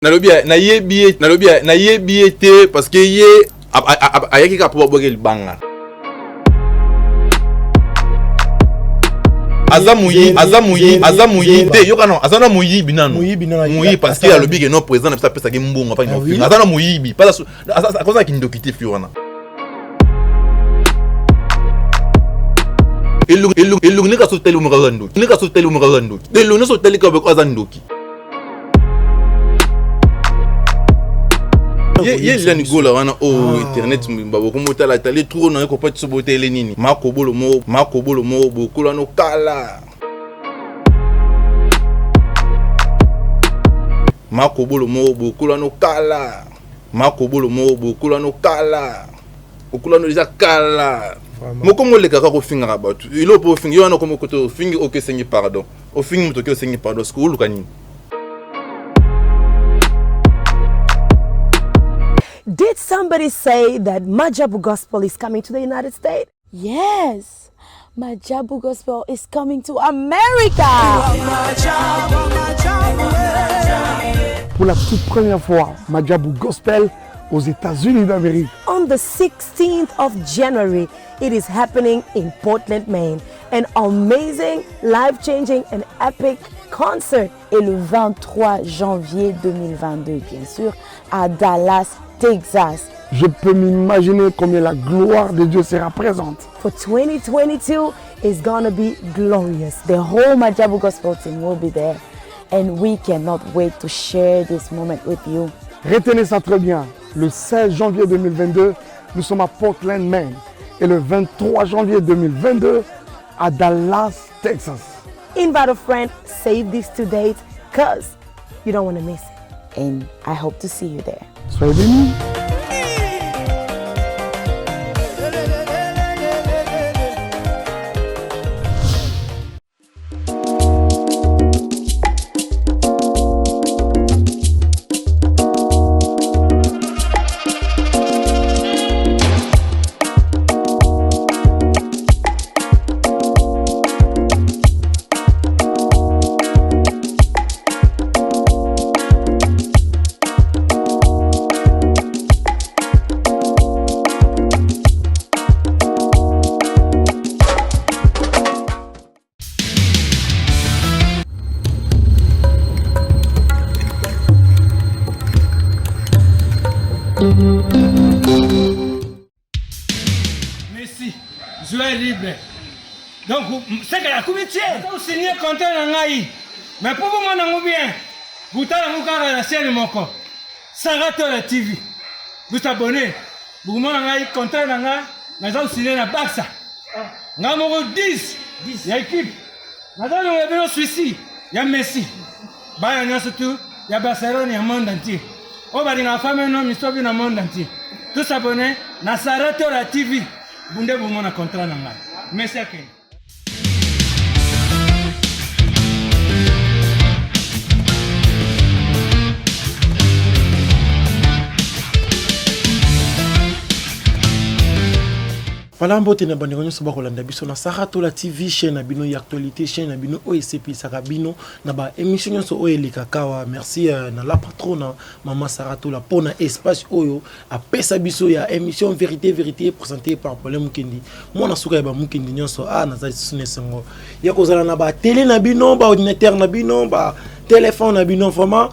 Nalobi nayebi ye, nalobi nayebi ye te parce que ye ayaki kaka mpo babwaki libanga. Aza moyibi, aza moyibi, aza moyibi te. Yoka, non, aza na moyibi nanu, moyibi, parce que alobi ke non, président na biso apesaki mbongo afaki na. Aza na moyibi, akozala kindoki te. Fi wana elongi ndenge asotali omeka aza ndoki, ndenge asotali omeka aza ndoki, elongi nyonso otali kaka aza ndoki. Ye Liliane Gola wana oyo oh, internet babokomotala tali trop na ye kopati so botele nini makobolo moko, makobolo moko bokolo wana okala makobolo moko bokolo wana okala makobolo moko bokolo wana okala okolo wana eza kala moko molekaka kofingaka bato elo mpo ofingi yo wana okomi kote ofingi oke osengi pardon, ofingi moto oke osengi pardon, soki oluka nini? Did somebody say that Majabu Gospel is coming to the United States? Yes, Majabu Gospel is coming to America. Pour la toute première fois, Majabu Gospel aux États-Unis d'Amérique. On the 16th of January, it is happening in Portland, Maine. An amazing, life-changing and epic concert. Et le 23 janvier 2022, bien sûr, à Dallas, Texas. Je peux m'imaginer combien la gloire de Dieu sera présente. For 2022 is gonna be glorious. The whole Majabu Gospel team will be there. And we cannot wait to share this moment with you. Retenez ça très bien. Le 16 janvier 2022, nous sommes à Portland, Maine. Et le 23 janvier 2022, à Dallas, Texas. Invite a friend, save these two dates, cause you don't want to miss it. And I hope to see you there. Soyez bénis. Messi, joueur libre. Donc, c'est que la comité, signé contrat na ngai. Mais pour vous mon bien, butala yango kaka na chaîne moko. Saratola TV. Vous abonnez. Bokomona ngai contrat na ngai naza kosigner na Barça. Ngai moko 10 ya équipe. Naza longola bino Suisse ya Messi. Bana nyonso tu ya Barcelone ya monde entier. Oyo balingaka femme no misobi na monde entier. Tous abonnés na Saratola TV. Bunde bomona contrat na ngai. Messi akende. Voilà, mbote na bandeko nyonso bakolanda biso na Saratola TV, chaîne na bino ya actualité, chaîne na bino oyo esepelisaka bino na ba émission nyonso oyo elekaka awa. Merci na la patrona mama Saratola mpo na espace oyo apesa biso ya émission Vérité Vérité, présenté par Paulin Mukendi, mwana suka ya bamukendi nyonso. A naza lisusu na esengo ya kozala na batele na bino, baordinateur na bino, batelefone na bino, vraiment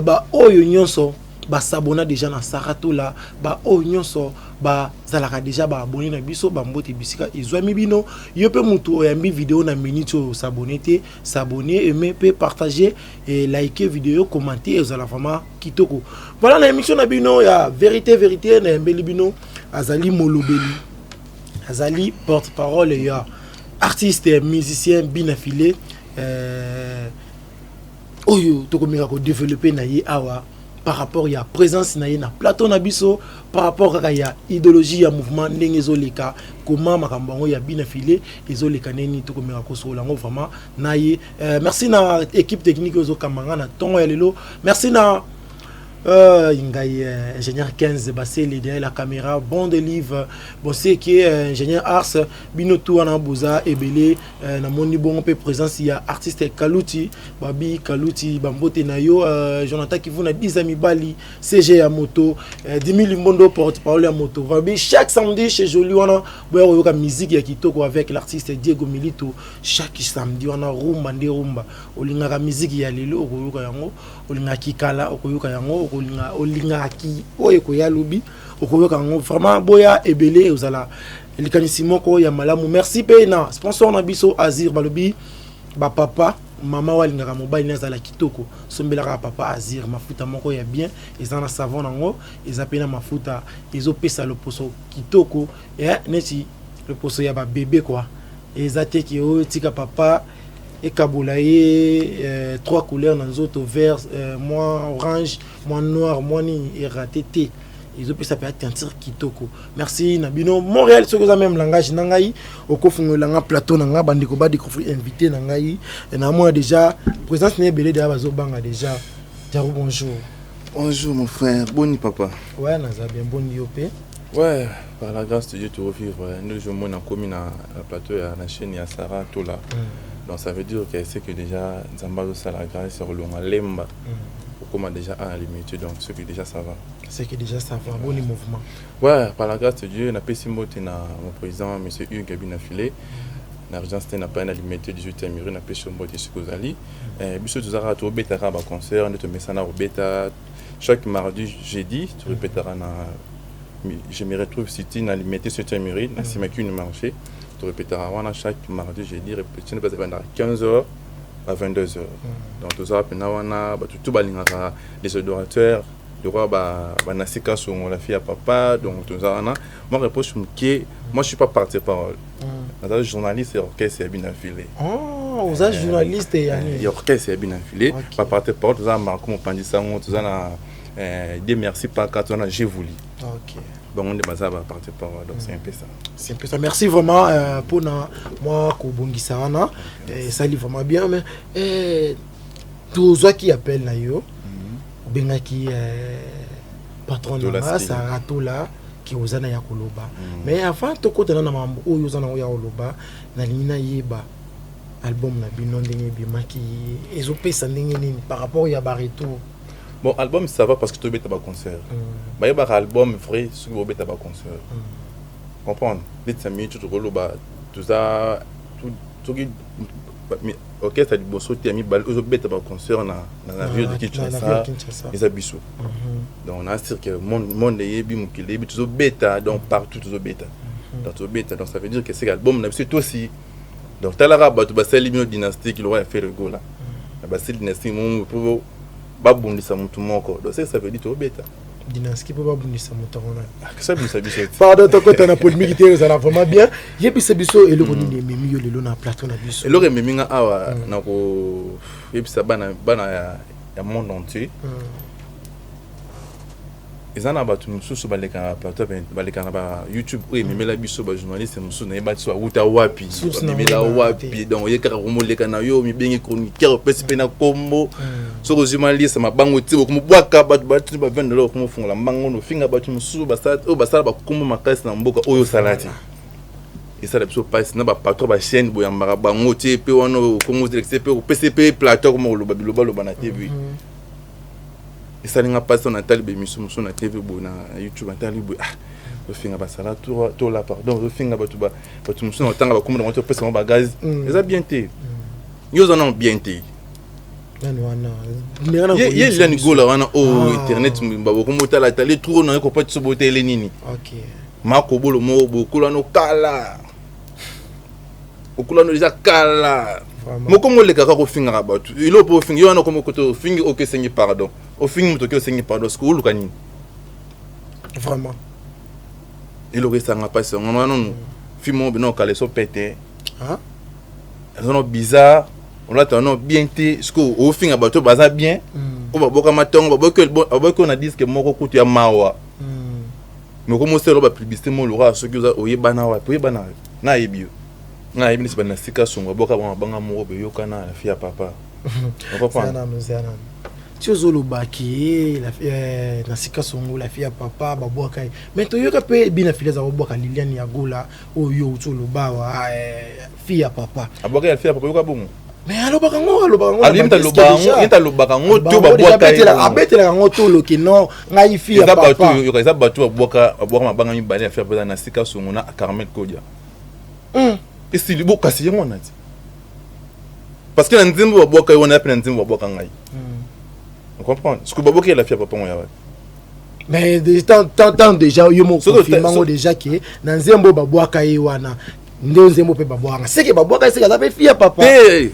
baoyo nyonso basabona déjà na Saratola, baoyo nyonso bazalaka déjà baabonné na biso, bambote bisika ezwami bino. Yo mpe motu oyambi video na minute oyo, osabonné te, s'abonner, aimer mpe partager et liker vidéo, commenter, ezala vraiment kitoko. Voilà, na émission na bino ya Vérité Vérité, nayambeli bino azali molobeli, azali porte parole ya artiste musicien Bina Filé, oyo tokomeka kodévelopper na ye awa par rapport ya présence na ye na plateau na biso, par rapport kaka ya idéologie ya mouvement, ndenge ezoleka, comment makambo yango ya Bina Filé ezoleka, nini tokomeka kosolola yango vraiment na ye. Merci na équipe technique oyo ezokamba nga na ntongo ya lelo. Merci na Ngai ingénieur 15 Basele derrière la caméra, bon de livre, bon c'est qui est ingénieur Ars, bino tout wana boza ebele namoni bongo pe présence ya artiste Kaluti, Babi Kaluti bambote na yo, Jonathan Kivuna 10 mibali CG ya moto, Dimi Limbondo porte-parole ya moto. Babi chaque samedi chez Jolie wana boya koyoka musique ya kitoko avec l'artiste Diego Milito chaque samedi wana rumba nde rumba. Olingaka musique ya lelo okoyoka yango, olingaka kala okoyoka yango, okolinga olingaka ki oyo ekoya lobi okoyoka yango. Vraiment boya ebele, ozala likanisi moko ya malamu. Merci mpe na sponsor na biso Azir. Balobi bapapa, mama oyo alingaka mobali ne azala kitoko, sombelaka papa Azir mafuta moko ya bien. Eza na savon nango, eza mpe na mafuta ezopesa loposo kitoko, neti loposo ya babebe quoi. Eza te ke oyo tika papa ekabola ye trois couleurs na nzoto, vert, mwa orange, mwa noir, mwa nini, erate te, ezopesa mpe teinture kitoko. Merci na bino Montréal. Soki oza même langage na ngai, okofungolela nga plateau na nga, bandeko badécouvrir invité na ngai. Namona déjà présence na ebele deya, bazobanga déjà. Jaro, bonjour. Bonjour mon frère, boni papa? Ouais, naza bien, boni yo mpe? Ouais, par la grâce de Dieu, tu revivre. Nous, je m'en commis na plateau ya na chaîne ya Sarah Tola. Donc ça veut dire que c'est que déjà Nzambe azosala grâce kolonga lemba. Okoma déjà à la limite, donc ce que déjà ça va. C'est que déjà ça va, bon mouvement. Ouais, par la grâce de Dieu, napesi mbote na mon président monsieur Hugues Gabina Filé. Na résidence te na pai na Limete 18e rue, napesi mbote esika ozali. Biso tozalaka tobetaka baconcert nde tomesana kobeta chaque mardi, jeudi, torepetaka na Je me retrouve city na Limete 7e rue, na nsima kini marché. Torepetaka wana chaque mardi, jeudi, répétition mpe ebandaka 15 heures à 22 heures. Donc tozalaka mpena wana, bato tu balingaka les adorateurs lokola banasika songo, la fille ya papa. Donc toza wana. Moi, reproche moke, moi je suis pas parti parole, naza journaliste ya orchestre ya Bina File. Oh, oza journaliste ya nini? Ya orchestre ya Bina File. Baporte parole toza na Marco Mopanzi Sango, toza na de merci paka, toza na Jevuli. Bango nde baza baporte parole, donc c'est un peu ça. C'est un peu ça. Merci vraiment mpona mwa kobongisa wana, esali vraiment bien. Mais tozwaki appel na yo, obengaki patron na nga Sara Tola ki oza na ya koloba. Mais avant tokotana na makambo oyo oza nango ya koloba, nalingi nayeba album na bino ndenge ebimaki, ezopesa ndenge nini par rapport ya baretour? Bon, album ça va parce que tobeta baconcert. Bayebaka album vrai soki bobeta baconcert. Comprendre neti na minute tokoloba, toza soki orchestre ya liboso te, ya mibale ozobeta baconcert na ville de Kinshasa eza biso. Donc na sûr que monde eyebi, mokili eyebi, tozobeta. Donc partout tozobeta, donc tozobeta. Donc ça veut dire que c'est album na biso tosi. Donc talaka bato basali bino dynastie lokola ya Ferre Gola, basali dynastie mo mpo babundisa motu moko. Donc ça veut dire tobeta. Dynastie mpo babundisa moto yango nani? Sabundisa biso te. Pardon, tokota na polémique te, ezala vraiment bien. Yebisa biso eloko nini ememi yo lelo na plateau na biso? Eloko ememi nga awa, na koyebisa bana bana ya monde entier, eza na bato mosusu baleka na plateau, baleka na ba YouTube oyo ememela biso bajournaliste mosusu, nayeba biso bawuta wapi, bamemela wapi. Donc oye kaka komoleka na yo, mibengi chroniqueur, opesi mpe na kombo. Soki ozwi malisa mabango ti okomobwaka bato batuni ba 20 $, okomofungola mbango, nofinga bato mosusu oyo basala bakombo makasi na mboka oyo osala te. Esala biso mpasi na bapatron bachaîne, boyambaka bango tie mpe wana okomozelekise mpe opesi mpe plateau, akoma koloba bilobaloba na TV. Esalinga mpasi. Natali bémission mosusu na TV boye, na YouTube, natali boye, ah, ofinga basala Tola, pardon, ozofinga bato, bato mosusu na otanga bakombo na bango te, opesa bango bagaz, eza bien te. Yo oza nano bien te. Ye Liliane Gola wana oyo internet babokomo otala tali trop na ye kopa tiso botele nini makobolo moko boye, okolo wana okala, okolo wana eza kala moko molekaka kofingaka bato. Eloko mpo ofingi yo wana, okoma kote ofingi, oke osengi pardon, ofingi moto, oke osengi pardon, soki oluka nini? Vraiment. Eloko esanga mpasi yango wana. Nanu fi moko bino okala eso pete, eza no bizarre, olata no bien te. Soki ofinga bato baza bien, oyo babokama ntongo, baboki oyo na disque moko kutu ya mawa, mais okomosala bapublicité mo lokola soki oyebana wapi, oyebana nayebi yo, nga nayebi neti bana sika songo baboka bango mabanga moko boyokana na fi ya papa. Ti ozoloba ke na sika songo la fille ya papa babwaka ye, mais toyoka mpe bina fille aza kobwaka Liliane ya Gola oyo yo outi oloba awa, fille ya papa. Abwaka ya fille ya papa, yoka bongo. Mais alobaka yango, alobaka yango. Ye mutu alobaka yango to babwaka ye? Abetelaka yango to oloki non, ngai fille ya papa. Yoka, eza bato babwaka mabanga mibale ya fille ya papa na sika songo na Carmel Kodia. Esili bo, kasi yango wana ti, parce que na nzembo babwaka ye wana, mpe na nzembo babwaka ngai, comprendre? Ce que babwaki la fille ya papa ngo ya wapi? Mais tant déjà yo moko confirme yango déjà ke na nzembo babwaka ye wana nde nzembo mpe babwaka, seke babwaka ye, seke aza mpe fille ya papa. Te,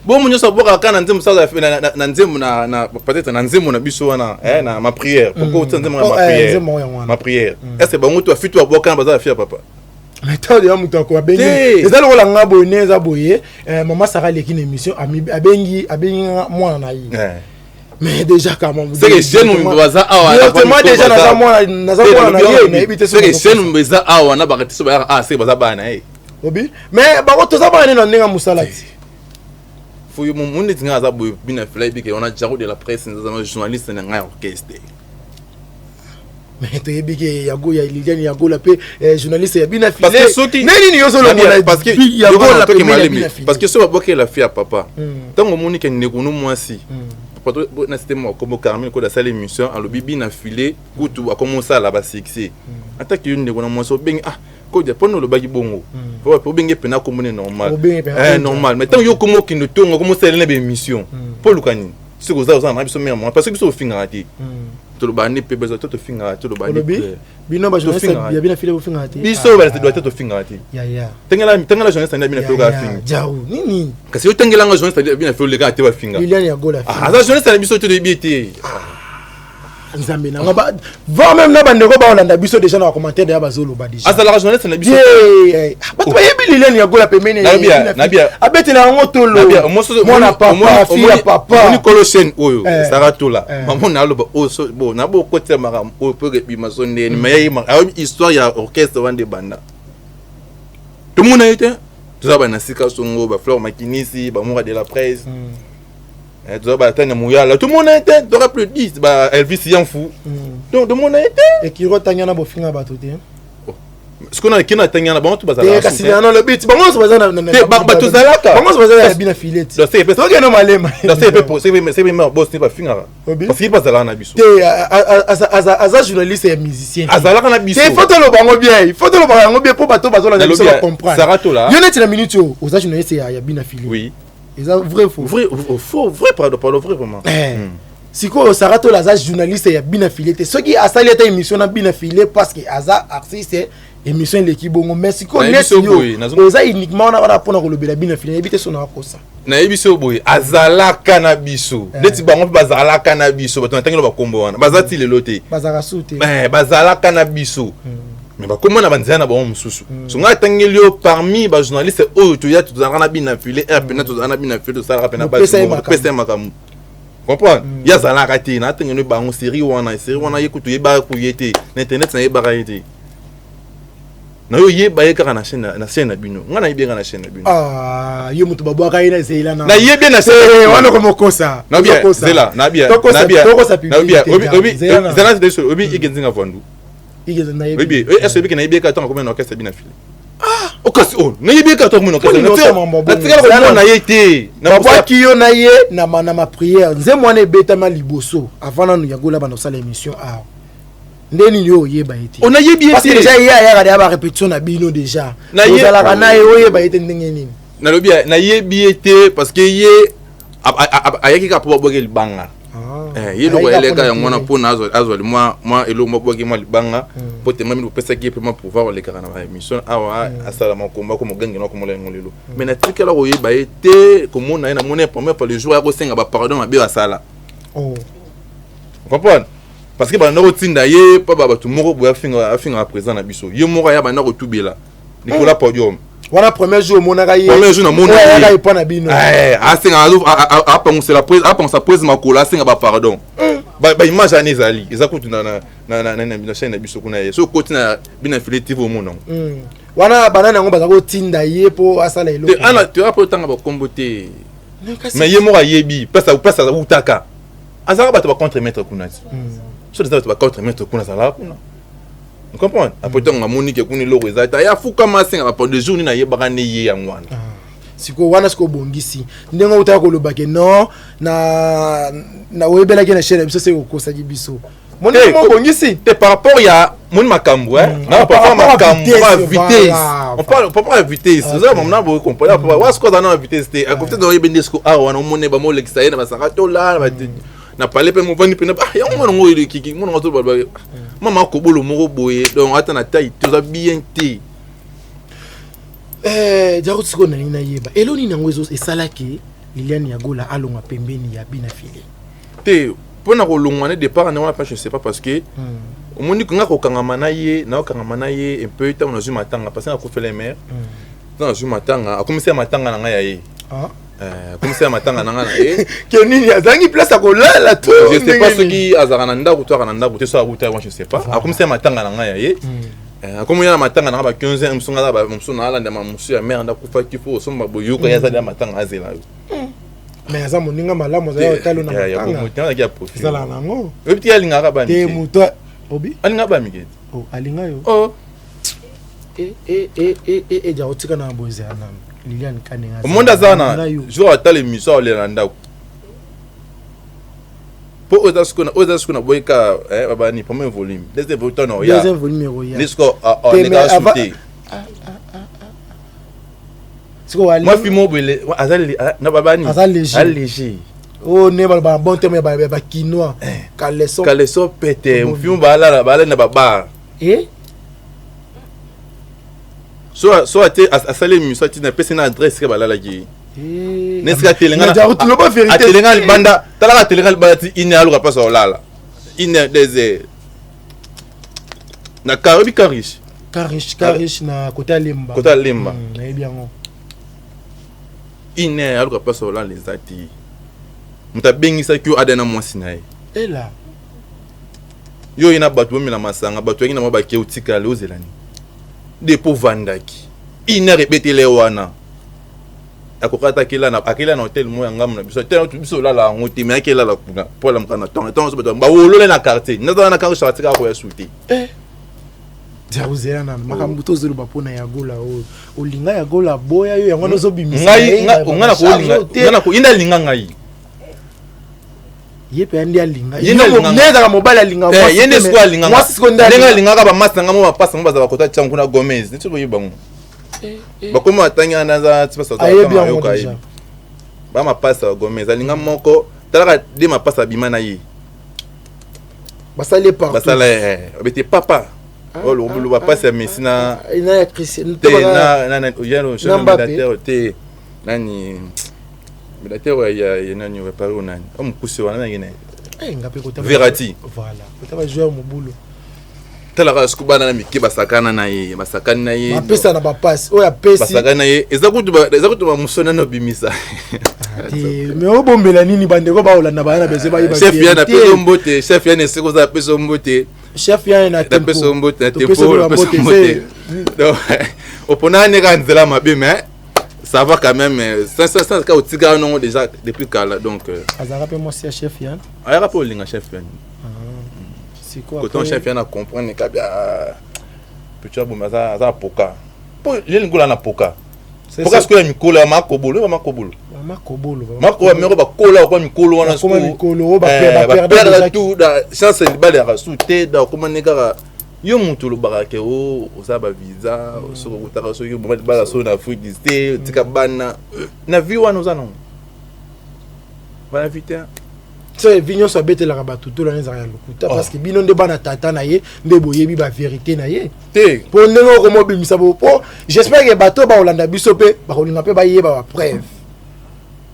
bomo nyonso abwakaka kaka na nzembo sala na nzembo na peut-être na nzembo na biso wana, na ma prière. Pourquoi otia nzembo na ma prière? Ma prière, est-ce que bango to afi to babwaka baza la fille ya papa? Mais ntango deja moto ako abengi, eza lokola nga boye, nde eza boye, mama Sara aleki na émission, abengi nga mwana na ye. Mais déjà kama seke chaîne baza awa. Directement déjà naza mwana na ye, nayebi te. Seke chaîne eza awa na bakati so bayaka, ah, seke baza bana na ye. Obi, mais bango toza bana na ndenge ya mosala ti. Fo yo mo neti nga aza boye, bina fila yebi ke wana Jaro de la presse, naza journaliste na ngai orchestre. Mais toyebi ke yago ya Liliane ya Gola mpe journaliste ya bina. Parce que soki nde nini yozolongola? Parce que parce que soki babwakela fille ya papa, ntango omoni ke ndeko no mwasi papa na système akombo Carmel koda asala émission, alobi bina file kutu akomo osala basuccès, ataki yo ndeko na mwasi obengi, ah, kodia mpona olobaki bongo, obenge mpena kombo ne normal, normal. Mais ntango yo komo okende tongo komo osalela na baémission mpo oluka nini? Soki oza na biso mere mwa, parce que biso ofingaka te, toloba nde mpe bezo to tofingaka, toloba nde bino bajournaliste ya bina file bofingaka te. Biso balasi te, tofingaka te. Tengela journaliste ya bina file oka afinga. Jau nini? Kasi yo tengelanga journaliste ya bina file oleka te, bafinga. Liliane ya Gola. Aza journaliste na biso te, toyebi te. Nzambe nanga, va même na bandeko baolanda biso déjà na bacommentaire deya bazoloba déjà. Azalaka journaliste na biso. Bato bayebi Liliane ya Gola pembeni, abetela yango tolo, mwana papa, fille ya papa. Nikolo chaîne oyo Sara Tola, mama naloba oyo bon nabokotela makambo oyo po ebima so ndeni, mais ayebi histoire ya orchestre wana nde banda tomona ye te. Toza bana sika songo, bafleur makinisi, bamoka de la presse, toza batani ya moyala, tomona ye te. Toka plus 10 ba Elvis Yanfu, donc tomona ye te. Ekiro atangi wana, bofinga bato te. Sikoyo na kino atangi wana, bango to bazalakasi nano lobi ti bango nyonso baza. Bato ozalaka. Bango nyonso baza ya bina fileti, tokende malema. Boss bafingaka parce que bazalaka na biso. Te, aza journaliste ya musicien. Azalaka na biso. Te, faut toloba yango bien, faut toloba yango bien mpo bato bazolanda biso bacomprendre. Yo neti na minute oyo oza journaliste ya bina file. Oui. Eza vrai, faux? Vrai, faux, vrai, pardon, pardon, vrai vraiment. Sikoyo Sara Tola aza journaliste ya bina file te. Soki asali ata émission na bina file parce que aza artiste, émission eleki bongo. Mais sikoyo neti yo oza uniquement wana mpona kolobela bina file, nayebi te so na akosa. Nayebi so boye, azalaka na biso neti bango mpe bazalaka na biso. Bato natangeli bakombo wana baza ti lelo te. Bazalaka su te. Bazalaka na biso, mais bakóma na banzela na bango mosusu. So ngai atangeli yo parmi bajournaliste oyo toya, tozalaka na bina file r mpena, tozalaka na bina file, tosalaka mpena, topesa ye makambo, comprendre? Ye azalaka te. Natangeli bango série wana, série wana ye kutu yebaka kuye te na internet, nayebaka ye te. Na yo yeba ye kaka na chaîne na bino. Ngai nayebi ye kaka na chaîne na bino. Ah, yo moto babwaka ye na zela na Nayebi na chaîne wana komokosa. Nabia zela, nabia nabia nabia obi zela te, obi ige nzinga vandu. Oyebi est ce que nayebi ye kaka ntango akomi na orchestre bina file? Okasi o nayebi ye kaka ntango akomi na orchestre, natikala komona ye te. Babwaki yo na ye na ma prière, nzembo wana ebetama liboso avant nanu ya Gola banda kosala émission awa. Nde nini oyo oyeba ye te? Onayebi ye te déjà, ye ayaka deya barépétition na bino déjà, ozalaka na ye, oyeba ye te ndenge nini? Nalobi nayebi ye te parce que ye ayaki kaka mpo babwaki libanga. Ye eloko ayeleka yango wana mpona azwa mwa eloko, mabwaki mwa libanga mpo tema mini kopesaki ye mpe mwa pouvoir olekaka na baémission awa, asala makombo ako mogangena akomola yango lelo. Mais natikala koyeba ye te, komona ye namoni ye première fois le jour ya kosenga bapardon mabe asala, comprendre? Parce que banda kotinda ye mpa bato moko boye afingaka président na biso, ye moko aya banda kotubela likolo ya podium. Wana premier jour omonaka ye? Premier jour namona. Ayaka epa na bino? Asenga, apangusela, apangusa prise makolo, asenga bapardon. Baimage wana ezali, eza kutu na chaîne na biso kuna. Ye so okoti na bina file TV, omona yango. Wana banani yango baza kotinda ye mpo asala eloko? Toya mpo otanga bakombo te, mais ye moko ayebi place awutaka. Azalaka bato bacontre maître kuna ti. So eza bato bacontre maître kuna, azalaka kuna, comprendre. Après, ntango amoni ke kuna eloko eza te, aya fukama, asengaka pendant jour nini, ayebaka nde ye yango wana. Sikoyo wana, sikoyo obongisi ndenge outaka koloba ke non, na oyebelaki na chaîne na biso, se okosaki biso. Moni obongisi. Te, par rapport ya moni makambo, na par rapport makambo ya vitesse, on parle par rapport ya vitesse, oza mama boye comprendre wa sikoyo aza na vitesse te. Akofi te, oyebi nde sikoyo awa wana omoni bamolekisa ye na basaka tola na pale mpe movandi mpena yango mwana ngo elekiki mwana ngo toloba mama akobolo moko boye. Donc ata na taille te, oza bien te. Diako, sikoyo nalingi nayeba elo nini yango esalaki Liliane Yagola alongwa pembeni ya Bina File. Te, mpona kolongwa ne départ ne wana mpa, je sais pas, parce que omoni nga kokangama na ye, naokangama na ye un peu ntango nazwi matanga, parce que nakufela mare. Ntango nazwi matanga, akomisi ya matanga na ngai ya ye, akomisi ya matanga na ngai na ye. Ke nini, azangi place ya kolala to? Je sais pas soki azalaka na ndako to aka na ndako te, so abuta, moi je sais pas. Akomisi ya matanga na ngai ya ye, akomi ya na matanga na ngai ba 15 ans. Mosu ngai mosu naalanda mosu ya mare ndakufaki fo osomba boyoka, ye azali ya matanga, azela yo. Mais aza moninga malamu, azali otalo na matanga, ezalaka nango. Oyebi ti alingaka ba te moto obi. Alinga ba mike. Oh, alinga yo. Oh. Eja otika na boye, ezala nano Liliane Kanenga. Omonde aza na jour atala émission, aolela na ndako mpo oyo eza sikoyo, oyo eza sikoyo na boyeka babani premier volume, deuxième volume tano oya. Deuxième volume ekoya. Nde sikoyo aleka su te. Mwa fi moko boye aza na babani. Aza léger. Léger. Oyo nde balobaka bon terme ya bakinois, caleçon. Caleçon pete, fi mo balala balala na babar. So so ate asali émission, ati napesi na adresse ke balalaki nesika atelenga libanda. Talaka, atelenga libanda ti une heure, aluka mpasa olala une heure, 2 heures na car. Oyebi car riche? Cariche, Cariche na côté ya Lemba. Côté ya Lemba. Nayebi yango. Une heure, aluka mpasa olala eza te. Moto abengisaki yo ada na mwasi na ye. Ela. Yo oye na bato bomela masanga, bato yangi na mwa bake, otikala ozela nini depo ovandaki une heure, ebetele wana akokata akela na hotel moko ya ngambo na biso te. Biso olala yango te, me akelala kuna mpo alamuka na ntongo ntongo. Bato bawolole na quartier, nazala na quartier, atikaka koya su te. Ozela nano makambo tozoloba mpona Yagola oyo olinga. Yagola boya yo, yango wana ozobimisa. Ngai ye nde alinga ngai. Ye mpe nde alinga. Ye nde alinga. Nde ezalaka mobali alinga. Ye nde sikoyo alinga. Mwasi sikoyo nde ndenge alingaka bamasi na ngai mo bapasi yango bazala kota tiango kuna Gomez neti boyebi bango bakoma batangi wana aza ti basi. Ayebi yango déjà. Bamapasi ya Gomez alinga moko, talaka de mapasi abima na ye. Basali ye partout. Basala babete papa oyo loba pasi ya Messi na na ya Christian. Te, na Na na Mbappé. Te, nani médiateur ya nani ya Paris, nani o mokusi wana nangi na ye? Nga mpe kota. Verratti. Voilà, kota bajoueur mobulu. Talaka siko bana na mike basakana na ye, basakani na ye. Bapesa na bapasi oyo apesi. Basakani na ye, eza kutu bamoso nani obimisa. Te, mais obombela nini? Bandeko baolanda, baya na besoin bayeba. Chef ya napesa mbote, chef ya na esika oza, napesa mbote. Chef ya na napesa mbote na tempo, napesa mbote. Donc opona ne kaka nzela mabe, mais ça va quand même, ça ka otikaka nongo déjà depuis kala, donc Azalaka mpe mwasi ya chef yan? Ayaka mpe olinga chef yani. Sikoyo koton chef yana comprendre kabi petit abomi aza poka mpo ye lingola na poka poka sikoyo ya mikolo ya makobolo, oyo makobolo. Makobolo. Makoba meko bakola okwa mikolo wana. Bakoma mikolo oyo baperdre tout chance, libala yaka su te. Da okoma ne kaka yo moto olobaka ke o oza bavisa, soki okutaka, soki oboma libala, soki na Afrique te, otika bana na vie wana, oza nango bana vie te. So vi nyonso abetelaka bato tolana ezalaka ya lokuta, parce que bino nde bana tata na ye nde boyebi bavérité na ye. Te. Mpo ndenge okoma obimisa bo, mpo j'espère ke bato bakolanda biso mpe bakolinga mpe bayeba bapreuve.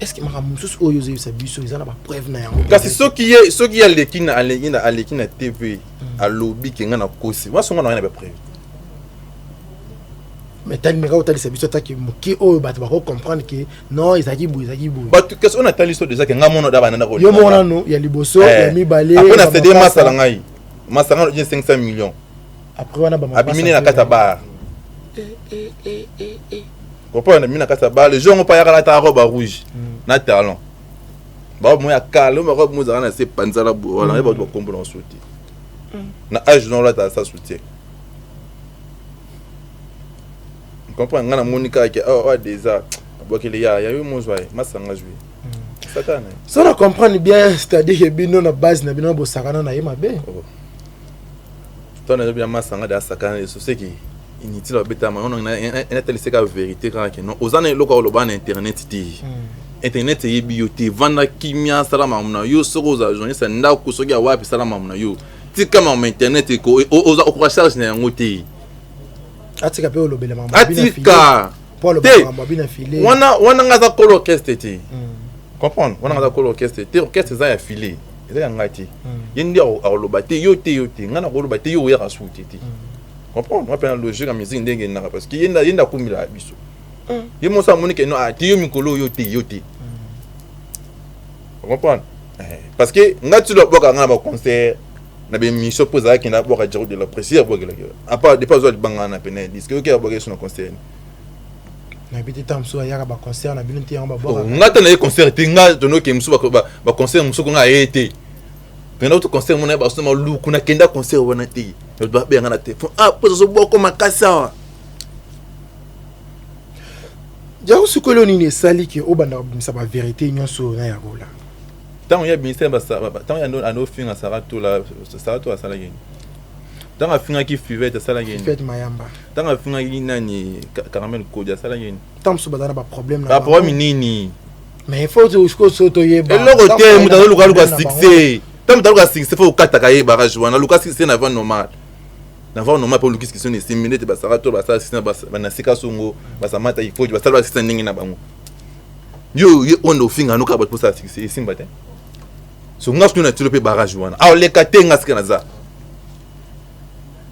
Est ce que makambo mosusu oyo ozoyebisa biso eza na bapreuve na yango? Kasi soki ye aleki na TV, alobi ke ngai nakosi, wasonga na ngai na bapreuve. Mais talimeka otalisa biso ataki moke oyo bato bakocomprendre ke non, ezalaki boye, ezalaki boye. Bato kasi oyo natali so déjà ke ngai mono da bananda. Yo moko nano ya liboso, ya mibale. Après na cd masala ngai masanga na 500 millions. Après wana? Abimi ne na kati ya bar, comprendre, abimi na kati ya bar le jour ngo mpo ayaka, alata robe rouge na talon. Barobe moko ya kala, oyo barobe moko ezalaka na se panzala boye wana, yeba bato bakombo na so te. Na age na olata sa soutien. Comprendre nga namoni kaka ke awa awa déjà abwakeli ya ya yo mozwa ye masanga zwi. Sakana. So na comprendre bien, c'est-à-dire que bino na base na bino bosakana na ye mabe. Oh. Tona nazobi na masanga de asakana ye so c'est que inutile babetama wana natalisi kaka vérité kaka ke non oza na eloko ya koloba na internet te. Internet eyebi yo te, vanda kimia, sala makambo na yo. Soki ozala journaliste ya ndako, soki ya wapi, sala makambo na yo, tika makambo ya internet, oza okoka charge na yango te. Atika mpe olobela makambo ya bina file. Atika mpo aloba te. Makambo ya bina file. Wana nga aza kolo orchestre te. Comprendre, wana nga aza kolo orchestre te, orchestre eza ya file, eza ya ngai te. Ye nde akoloba te, yo te, yo te, ngai nakoloba te, yo oyaka suku te te. Comprendre, nga mpe na logique ya musique ndenge endaka, parce que ye nde akumbelaka biso. Ye moso amoni ke no, ah, te, yo mikolo oyo te, yo te. Comprendre, parce que nga ti abwaka nga na baconcert na baémission mpo ezalaki na abwaka Jero de la Presse, abwakelaki apa depuis azwa libanga na pene ya disque, oyoki abwaki so na concert. Nayebi te, ntango mosusu ayaka baconcert na bino te, yango babwaka. Nga te, naye concert te, nga tonoke mosusu baconcert mosusu ko nga aye te. Tokenda kutu concert mona baso maluku, nakenda concert wana te, bato babenganga na telefone, ah, mpo ozobwako makasi awa. Yango sikoyo nini esali ke obanda kobimisa bavérité nyonso oyo na yakola? Ntango ya ministère, ntango ya ando ofinga Sara Tola, Sara Tola asalaki nini? Ntango afingaki Fivete, asalaki nini? Fivete Mayamba. Ntango afingaki nani, Caramel Kodi, asalaki nini? Ntango mosusu baza na baproblème na baproblème nini? Mais il faut sikoyo so toyeba. Eloko te, moto azoluka luka succès. Ntango moto aluka succès, faut okataka ye barrage wana. Luka succès na voie normale, na voie normale, mpo oluki succès na esimbi neti basara to basala succès na sika songo, basamata ifo basala ba succès na ndenge na bango. Yo ye oyo nde ofinga noka bato mposala succès esimba te. So nga soki na tilo mpe barrage wana aoleka te, nga sika naza.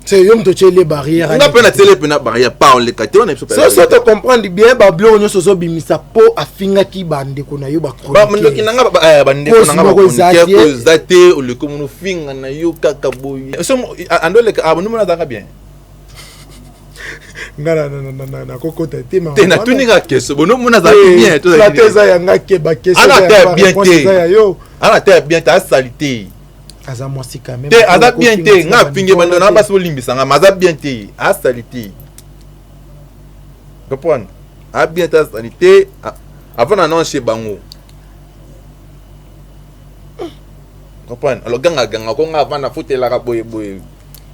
C'est yo moto otyeli barrière. Nga mpe natiele mpe na barrière pa oleka te wana biso. So so to comprendre bien, babiloko nyonso ozobimisa mpo afingaki bandeko na yo. Bandoki na nga, bandeko na nga bachroniqueur, eza te oleki omona ofinga na yo kaka boye. So ando oleka abondomona azalaka bien. Nga nakokota te. Te, natuni kaka question, bonomona azalaki bien. Plateau eza yanga ke baquestion. Ana te bien te. Eza ya yo. Ana te bien te, asali te. Aza mwasi quand même. Te, aza bien te, nga afingi bando na basi, bolimbisa nga, ma aza bien te, asali te. Comprendre, a bien te, asali te, avant na non chez bango. Comprendre, alors ganga ganga ko nga avant nafutelaka boye boye,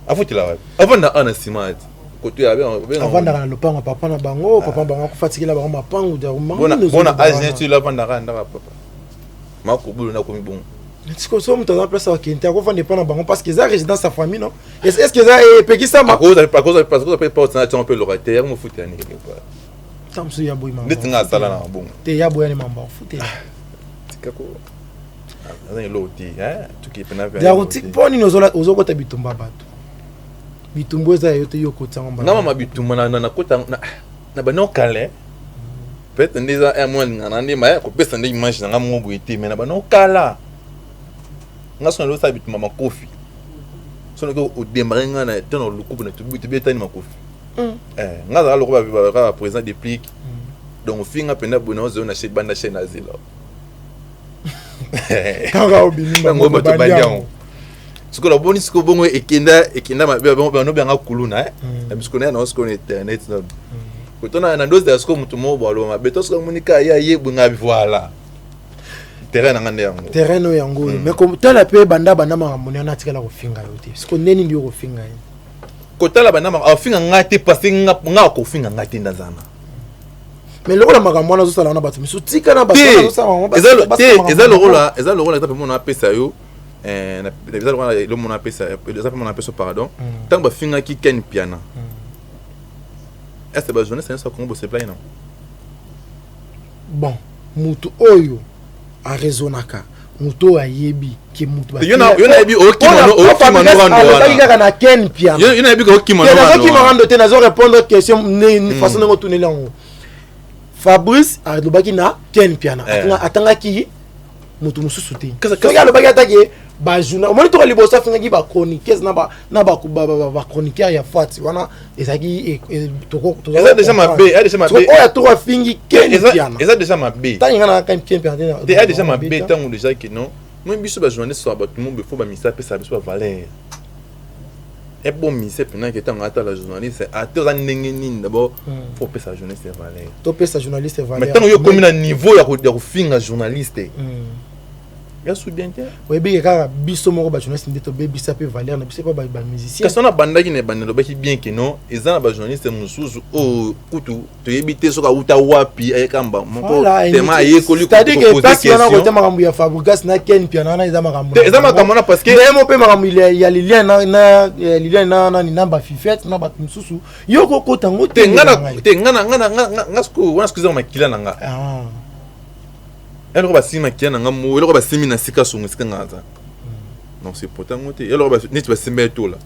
afutelaka avant na ana nsima ati koto ya Avandaka na lopango papa na bango, papa na bango akufatikela bango mapangu. Bona age neti oyo avandaka ndaka papa makobulu nakomi bongo. Sikoyo so moto aza place akende te, akofanda epa na bango parce que eza résidence ya famille, non? Est ce que eza epekisama? Akoza mpe porte na tiango mpe locataire yango mofutela ni quelque part. Ntango mosusu ya boyi. Ndeti nga asala na bongo. Te, ya boyani mambo akofutela. Tikako aza eloko te, tuki pena. Diarotique, mpo nini ozokota bitumba bato? Bitumba eza ya yo te, yo okotiango. Nga mama bitumba nakota na bandi okale, peut-être nde eza mwa alingaka na nde maya kopesa nde image na nga moko boye te, mais na bandi okala nga so nalosala bitumba makofi, so noki odémarrer nga na te na lukubu na tobetani makofi. Nga azala lokola kaka président déplique, donc ofinga mpenza boye na ozelo na banda chaine azela. Kaka obimi. Yango bato bandi yango sikoyo, naboni sikoyo bongo ekenda ekenda mabe, banobenga kuluna na bisiko na yango sikoyo na internet kotona na ndozela sikoyo motu moko bo aloba mabe to sikoyo amoni kaka ye ayebi nga, voilà, terrain na nga nde yango. Terrain oyo yango oyo, mais kotala mpe banda banda makambo wana atikala kofinga yo te, siko nde nini yo kofinga ye? Kotala banda afinga nga te, parce nga akofinga nga te, ndazana. Mais lokola makambo wana azosala wana, bato misusu tika na bato. Te, eza lokola eza lokola exemple mona apesa yo, eza lokola elo mona apesa, eza mpe mona apesa, pardon. Ntango bafingaki Ken Piana, est ce bajournaliste nyonso ya Congo boseplai non? Bon, mutu oyo araisonnaka, moto oyo ayebi ke mutu Yo nayebi okima. Kaka na Ken Piana. Yo nayebi ke okima. Nazokima rando te, nazo répondre question façon ndenge otuneli yango. Fabrice alobaki na Ken Piana, atangaki moto mosusu te. Soki alobaki atake Bajournal omoni toka liboso afingaki bachroniqueuse na bachroniqueur ya fati wana ezalaki eza déjà mabe, eza déjà mabe. Oyo atoko afingi Ken Mpiana. Eza déjà mabe. Ntango nga na Ken Mpiana te, eza déjà mabe. Ntango déjà ke non, moi biso bajournaliste soka bato mo befo bamisa apesa biso bavaleur ebo mise mpena ke ntango atala journaliste ate oza ndenge nini, d'abord faut opesa journaliste valeur. Topesa journaliste valeur. Mais ntango yo okomi na niveau ya kofinga journaliste, ya su bien te. Oyebike kaka biso moko bajournaliste nde tobebisa mpe valeur na biso mpe bamusicien. Kasi wana bandaki na ebandeli, alobaki bien ke non, eza na bajournaliste mosusu oyo kutu toyebi te soki awuta wapi, ayekamba moko tema ayekoli. C'est-à-dire que place wana kote makambo ya Fabregas na Ken Mpiana wana eza makambo Eza makambo wana parce que ndemo mpe makambo ya Liliane na ya Liliane na nani na bafifete na bato mosusu, yo kokota yango. Te, nga te, nga sikoyo wana sikoyo eza makila na nga. Eloko basimi makila na nga mo, eloko basimi na sika songo esika nga aza, donc c'est pourtant ngo te. Eloko neti basimba ye tola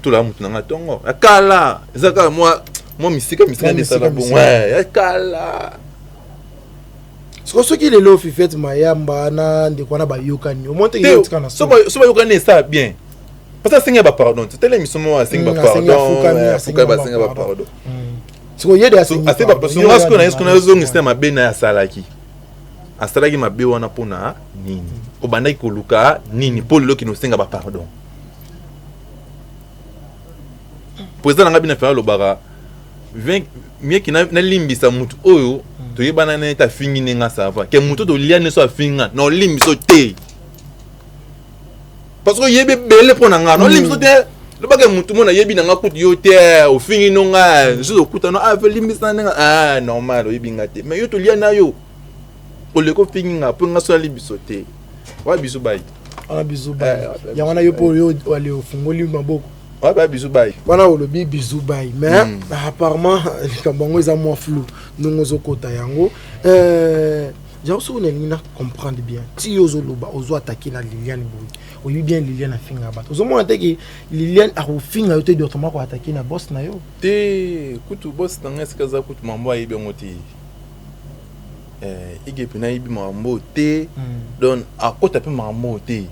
tola motu na nga ntongo ya kala, eza kaka mwa misika misika nde esala bongo ya kala. Siko soki lelo Fifete Mayamba na ndeko wana bayokani, omoni te otika na So bayokani, esala bien parce que asengi bapardon te. Tala émission moko, asengi bapardon, afuka, basenga bapardon. Siko ye de asengi. Nga sikoyo na ye, sikoyo nazongisa mabe na ye. Asalaki mabe wana mpona nini? Obandaki koluka nini mpo lelo kende osenga bapardon? Président na nga bino afela alobaka mieki nalimbisa motu oyo toyebana na ye te, afingi ndenge asava ke motu tolia nyonso afinga na olimbiso te, parce que oyebi ebele mpo na nga na olimbiso te. Lobaka motu mo nayebi na nga kutu yo te, ofingi no nga jour okutana ah limbisa ndenge ah normal, oyebi nga te, mais yo tolia na yo, oleki ofingi nga mpo nga so nalimbiso te wa biso bai. Wana bizu bai yango wana yo mpo oyo ale ofungoli maboko. Wa ba biso bai. Wana olobi bizu bai, mais apparemment likambo yango eza mwa flou ndenge ozokota yango. Yango soki nalingi na comprendre bien, ti yo ozoloba ozo attaquer na Liliane boye, oyebi bien Liliane afinga bato, ozomona te ke Liliane akofinga yo te directement koattaquer na boss na yo? Te, kutu boss na ngai esika aza kutu mambo ayebi yango te. Ige mpe nayebi makambo te, donc akota mpe makambo te,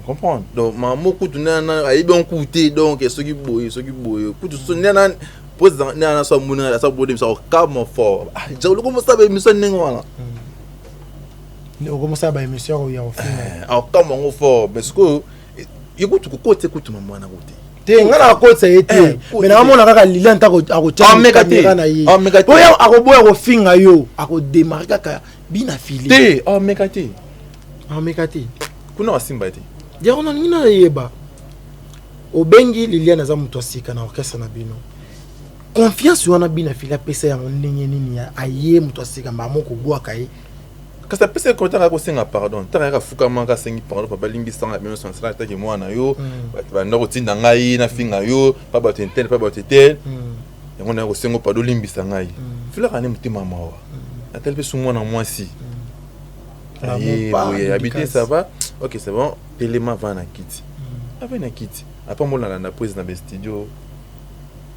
comprendre? Donc makambo kutu nana ayebi yango kutu te. Donc soki boye, soki boye kutu so nana président nana so amoni asa bode miso akokama fort oloko mosala baémission ndenge wana. Okomosala baémission ya kofinga? Akokama yango fort, mais sikoyo ye kutu kokota kutu mambo wana ko te. Te, nga na akotisa ye te, mais nakamona kaka Liliane ntango akotia kamera na ye oyo akoboya kofinga yo, akodémarrer kaka bina fili. Te, ameka te. Ameka te. Kuna asimba te. Yango nalingi nayeba, obengi Liliane aza moto asika na orchestre na bino, confiance wana bina fili apesa yango ndenge nini? Aye moto asika, mbaa moko obwaka ye. Kasi apesa ye ntango akosenga pardon, ntango ayaka afukamaka, asengi pardon: "Papa, limbisanga bino nyonso, nasala atake mwana yo, bato banda kotinda ngai nafinga yo pa bato intel, pa bato etel, yango naya kosenga pardon, olimbisa ngai." Filaka nde motema mawa, natali mpe su mwana mwasi aye boye abi te, ça va, ok, c'est bon, telema, va na kiti, ave na kiti apambola, nalanda prise na bastudio,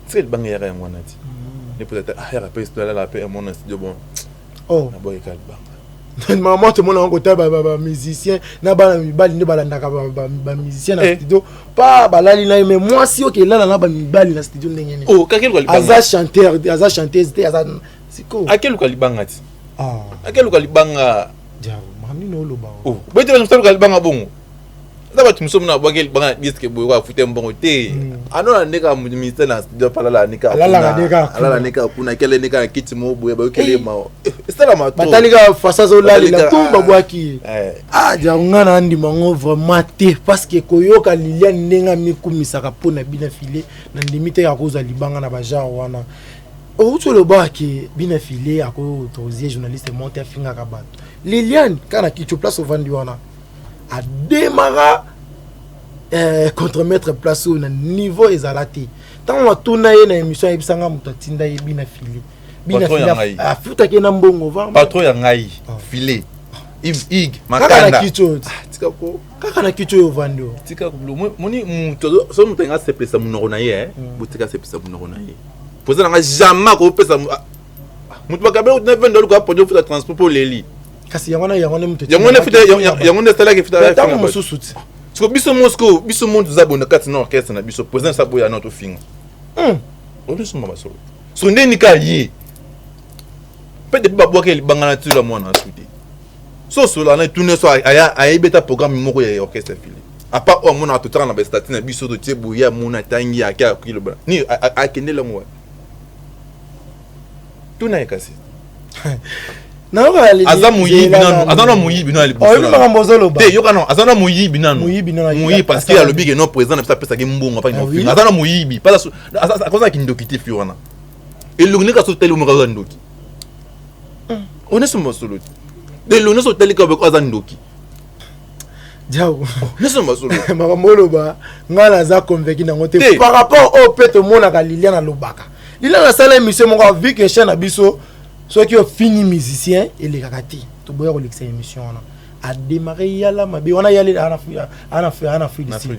tika libanga eyaka yango wana ti nde peut-être ayaka mpe studio, alala mpe amona studio, bon. Oh. Naboyeka libanga. Mama, tomona yango kota bamusicien na bana mibali nde balandaka bamusicien na studio pa balali na ye, mais mwasi oyo kelala na bamibali na studio ndenge nini? Oh, kakeluka libanga. Aza chanteur, aza chanteuse te, aza sikoyo. Akeluka libanga ti, akeluka libanga. Nini oloba? Oh, boyete bato mosusu aluka libanga bongo, eza bato mosusu mona abwaki libanga na disque boye, afute mbongo te, anona nde kaka ministère na studio apalala nika, alala nde kaka kuna, akele nde kaka na kiti moko boye, bayokele mawa, esalama. Batali kaka fasa azolalela tum, babwaki ye. Ah, jango nga na ndima yango vraiment te, parce que koyoka Liliane ndenge amikumisaka mpo na bina file, na ndimi te akozwa libanga na bagenre wana. Outi olobaka ke bina file akoautoriser journaliste monte afingaka bato. Liliane kaka na kitio place ovandi wana adémarra contremaître place oyo na niveau ezala te. Ntango atuna ye na émission, ayebisanga moto atinda ye bina file, bina file afutaki ye na mbongo. Patron ya ngai file Yves Ig. Makanda kaka na kiti oyo, kaka na kiti oyo ovandi oyo. Tika moni moto, so moto alinga asepelisa monoko na ye, botika asepelisa monoko na ye. Poza nanga jamais akopesa moto bakabela na vende, oluka produit, ofuta transport mpo oleli. Kasi yango wana, yango nde moto yango nde futa, yango nde esalaki futa. Ntango mosusu ti siko biso mo, siko biso mo toza bonda kati na orchestre na biso, président sa boya na tofinga. Obiso ma basolo so ndeni ka ye mpe depuis babwaki libanga na tilo ya mwana asu te. So solo ana etuni so ayebi ata programme moko ya orchestre fili apa oyo amonaka totaka na bastatut na biso, totie boye, amona atangi ake akoki loba ni akendeli yango wapi? Tuna ye kasi. Aza moyibi nanu, aza na moyibi nanu. Oyebi makambo ozoloba. Te, yoka nano, aza na moyibi nanu. Moyibi nanu. Moyibi, parce que alobi ke non, président na biso apesaki mbongo afaki na. Aza na moyibi, akozala kindoki te. Fi wana elongi ndenge aso otali omaka aza ndoki. Oneso masolo te, elongi nyonso otali kaka aza ndoki. Diao. Nyonso masolo. Makambo oloba, ngai naza convaincu nango te par rapport oyo mpe tomonaka Liliane alobaka. Liliane asala émission moko, vu que chaîne na biso, soki ofini musicien elekaka te, toboya kolekisa émission wana. Adémarre yala mabe wana, yali ana Afrique du Sud,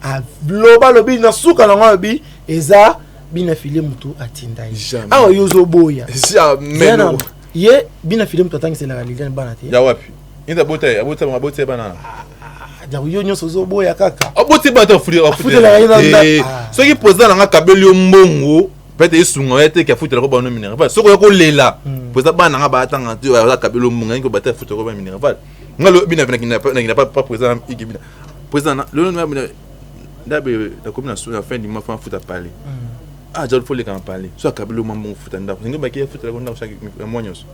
aloba, alobi na suka nango, alobi eza bina file motu atinda ye. Awa yo ozoboya. Jamais. Ye bina file motu atangiselaka Liliane bana te. Ya wapi? Inza abota ye, abota, abota ye bana. Donc yo nyonso ozoboya kaka. Aboti bana te. Afutelaka ye na Soki président nanga akabeli yo mbongo, peut-être esunga ye te ke afutelaka bana minerval. Soki oya kolela, président, bana nanga baatanga te, aza akabeli yo mbongo yangi bate afutelaka bana minerval. Nga lo bina nakina pa président iki bina président lelo ndabe nakomi na fin du mois, fa afuta pale. Ah, jalo fo leka na pale so akabeli yo mwa mbongo, futa ndako ndenge baki afutelaka ndako chaque mois nyonso.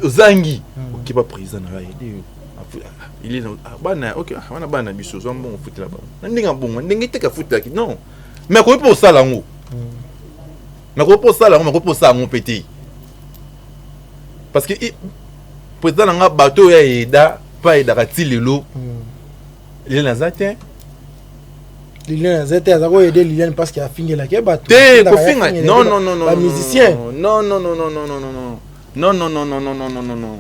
Ozangi okepa président na yo ayede yo, il est bana, ok, wana bana na biso, ozwa mbongo ofutela bango na ndenge ya bongo, ndenge teke afutelaki. Non, mais akoki mpe osala yango, mais akoki mpe osala yango, mais akoki mpe osala yango mpe te, parce que président na nga, bato oyo ayeda mpe ayedaka ti lelo, lelo naza te. Liliane aza te, aza koyede Liliane parce que afingelaki ye bato. Te, kofinga non, non, non, non. Bamusicien. Non, non, non, non, non, non, non, non, non, non, non, non, non, non, non, non.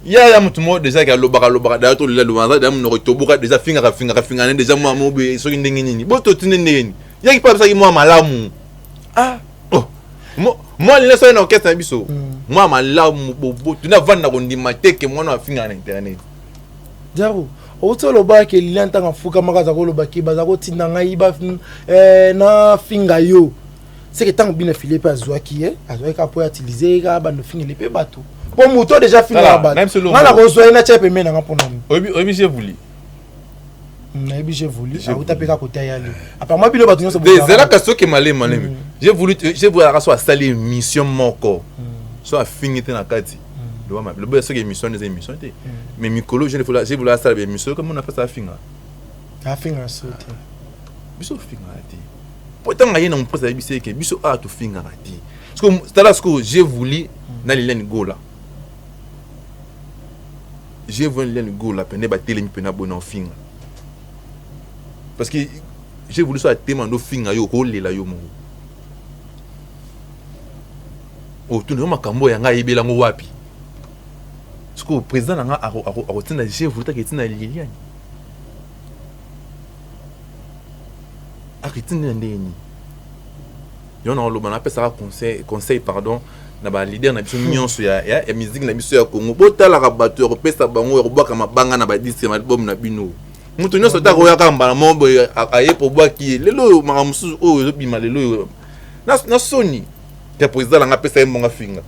Ya ya motu moko déjà ke alobaka, alobaka daya, tolela loba aza deya monoko etoboka déjà, fingaka, fingaka, fingaka ne déjà mwa mobe. Soki ndenge nini bo totinde ndenge nini yaki mpe apesaki mwa malamu. Ah. Oh, mwa lina soki na orchestre na biso mwa malamu bobo tuna vanda kondima te ke mwana afingaka na internet. Diabo, outi olobaka ke Liliane ntango afukamaka aza koloba ke baza kotinda ngai nafinga yo, seke ntango bino file mpe azwaki ye, azwaki kaka mpo atilize ye kaka bando fingele mpe bato, mpo moto déjà afingaka bato, ngai nakozwa ye natya pembeni nanga mpona nini? Oyebi j'ai voulu. Nayebi j'ai voulu, auta mpe kaka kota yali, apparemment bino bato nyonso. Ezalaka soki malemi malemi, j'ai voulu, j'ai voulu alaka so asali émission moko so afingi te na kati, loba mabe, loba soki émission wana eza émission te. Mais mikolo j'ai voulu asala baémission comme mona mpasi afinga. Afinga so te. Biso ofingaka te, po ntango aye na mompasi ayebisi eke biso awa tofingaka te. Tala sikoyo, j'ai voulu na Liliane Gola, j'ai voulu Liliane Gola pene batelemi mpena boye na ofinga, parce que j'ai voulu so atema ndo ofinga yo, okolela yo moko, otuna yo makambo oyo yanga ayebela yango wapi. Sikoyo président na nga akotinda j'ai voulu taka etinda Liliane, akotinda na ndenge nini? Yo na oloba, napesaka conseil, conseil pardon, na baleader na biso nyonso ya musique na biso ya Congo, botalaka bato ya kopesa bango ya kobwaka mabanga na badisque ya album na bino. Moto nyonso ata koyaka mbala moko boye aye pobwaki ye. Lelo oyo makambo mosusu oyo ezobima lelo oyo na soni ya président nanga apesa ye mbongo afinga.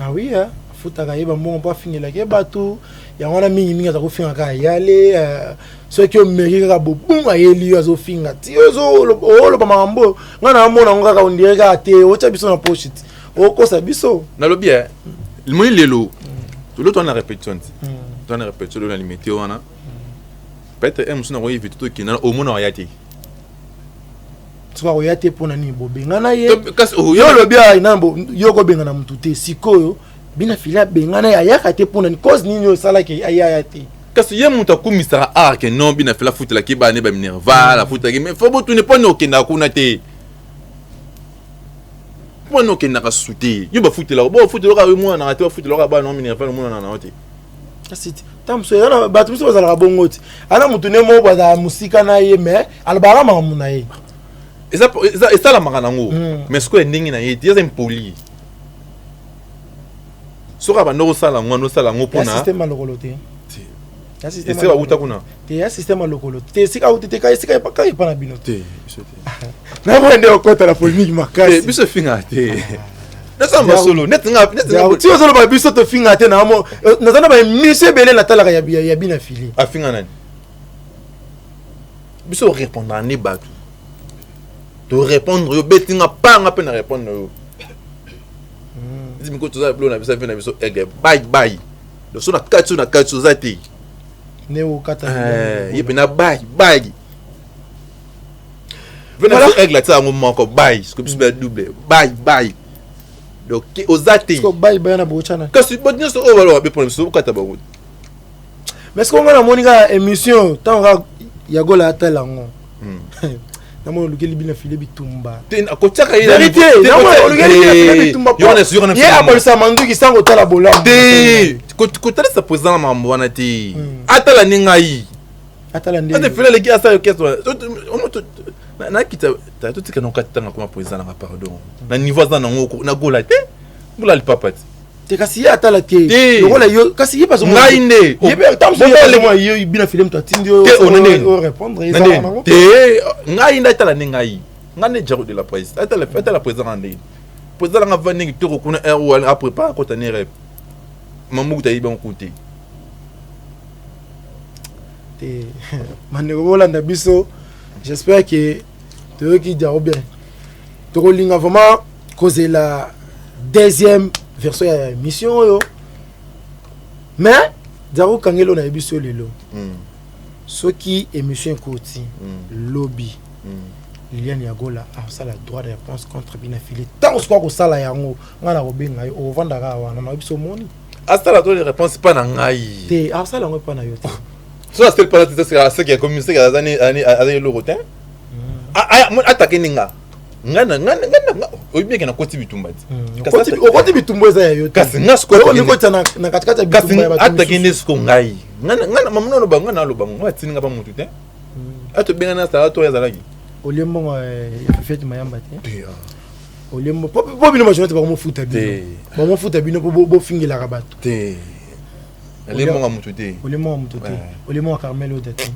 Ah oui, afutaka ye bambongo mpo afingelaki ye bato. Yango wana mingimingi aza kofinga kaka yale. Soki omeki kaka bobunga ayeli yo, azofinga ti oloba makambo oyo ngai naamona yango kaka ondire kaka te otya biso na poche ti okosa biso. Nalobi moni lelo lelo toza na répétition ti toza na répétition lelo na limete wana, peut-être mosusu nakoyevite tokenda, omona oya te. Soki akoya te, mpona nini bobengana ye? Yo olobi yo kobengana motu te. Sikoyo bina fili abengana ye, ayaka te mpona nini? Cause nini oyo esalaki ayaya te? Kasi ye moto akumisaka art ke non, bina fili afutelaki bana ne baminerval, afutelaki. Mais fo botune mpona okendaka kuna te, mpona okendaka su te. Yo bafutelaka, bo bafutelaka yo omonanaka te, bafutelaka bana minerval, omonana na yo te. Kasi ta mosusu eza na bato mosusu bazalaka bongo ti ana motu nde moko bazala mosika na ye, mais alobaka makambo na ye. Esalamaka nango, mais sikoyo ndenge na ye te, eza impoli. Soki abanda kosala yango, wana osala yango Ya mpona système ya lokolo te. Ya système esika ya bakuta lokolo. kuna. Te, ya système ya lokolo te. Esika auti te, ka esika kaka epa na bino te. Te, biso te. Nakoya nde okota na polémique Te, makasi. biso efingaka te. Nasala masolo neti nga neti nga. Ti ozoloba biso tofinga te, na naza na baémission ebele natalaka ya bina fili. Afinga nani? Biso orépondre nde bato, torépondre yo, beti nga panga mpe na répondre yo. Nti miko toza bilo na biso, avi na biso aigle, bye bye. Donc so na kati, so na kati oza te. Ne okata. Ye mpe na bye bye ve na biso aigle, atia yango moko bye, soki biso bya double bye bye. Donc oza te. Bye bye na botyana. Kasi bato nyonso oyo baloba be mpona biso, okata bango. Mais ce nga namoni kaka émission, ntango kaka yagola atala yango, namoni olukeli bina file bitumba. Kotiaka ye. Vérité, namoni olukeli bina file bitumba. Ye akolisa manduki sango otala bolamu. Te, kotalisa président na makambo wana te. Atala nde ngai. Atala nde. Ate fele aleki asala orchestre nakita. Totika na okati tanga koma président nanga, pardon, na niveau aza nango nagola te, gola lipapa te. Te, kasi ye atala te. Te. Lokola yo, kasi ye bazo. Ngai nde. Ye mpe ntango mosusu ye bazomona yo bina file moto atindi yo. Te, onene. O répondre. Na ezala nde nango. Te, ngai nde, atala nde ngai. Ngai nde Jaro de la Presse. Atala, atala président nga ndenge président nanga va ndenge kitoko kuna air wana aprépare akota ne rep mamuku tayebi bango ku te. Te, bandeko bolanda biso, j'espère que toyoki Diaro bien. Tokolinga vraiment kozela deuxième version ya émission oyo, mais Diaro, kangeli oyo nayebi biso lelo, soki émission ekoti lobi, Liliane Yagola asala droit de réponse contre bina fili. Ntango sikoyo akosala yango, ngai na kobenga yo, okovandaka wana na biso, omoni. Asala droit de réponse mpa na ngai. Te, asala yango epa na yo te. So asali mpana te, seke akomi seke aza eloko te. Atake ninga ngai na ngai na oyebi bien ke nakoti bitumba te. Kasi Okoti bitumba eza ya yo te. Kasi nga sikoyo mikotisa na katikati ya kasi bitumba ya bato atake misusu. Nde siko ngai ngai na mama naloba, ngai naloba ngo atindi nga pa motu te. Atobenga na sala to oyo azalaki. Olie mbongo ya Fifete Mayamba te, olie po bino bajournaliste bakomofuta bino. Te. Bamofuta bino po bofingelaka bato. Te, nalie mbongo ya motu te. Olie mbongo ya moto te. Olie mbongo ya Carmel Oda te.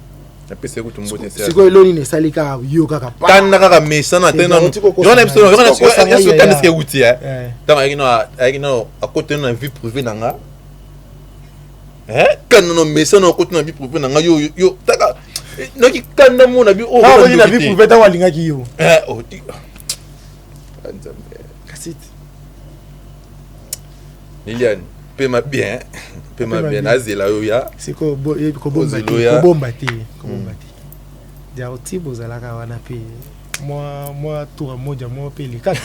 Napesa ye kutu mbote. Sikoyo elo nini esali kaka yo kaka pa? Kanda kaka mesana te nanu. Te, oti kokosa ngai, Kanda yaya. sike euti ntango ayaki nano akoti na vie privée na nga. Kanda no mesana akoti na vie privée na nga. Yo yo taka noki kanda mo na bi oyo. Ntango akoti na vie privée, ntango alingaki yo. Oh, ah, Nzambe. Kasi te. Liliane, pema bien, pema Pema bien. bien. Nazela yo ya. Sikoyo kobomba te. Ozelo ya. Kobomba te, kobomba te. Diaro, ti bozalaka wana mpe mwa tour moja mwa mpe elekaka.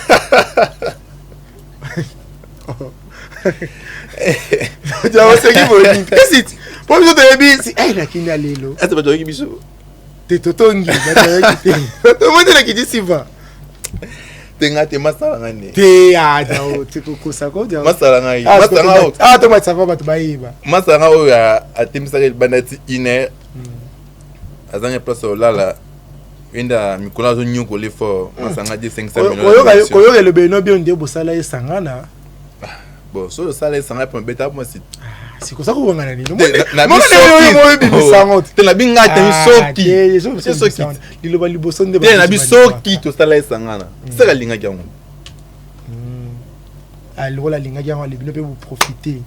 Diaro, soki boni kasi po biso toyebi si nakini ya lelo. Ate bato bayoki biso. Te, totongi bato bayoki te, tomoni nakiti siva. Te, nga te, masala nga nde. Te, ah, Diaro, te kokosako Diaro. Masala ngai. Ah, Masala nga oyo. Ah, tomatisa pa bato bayeba. Masala nga oyo atemisaka libanda ti une heure, azangi place ya kolala, yenda mikolo azonyokola fort. Masala nga de 500 millions. Koyoka elobeli no bio nde bosala esangana. Bon, so osala esanga mpo mebeta mwasi. Sikosa kobongana nini? Te, na oyebisango. Te, na binga te, soki te, soki Liloba liboso nde. Te, na bisoki tosala esangana, seka alingaki yango. Lokola alingaki yango, alebi no mpe boprofite.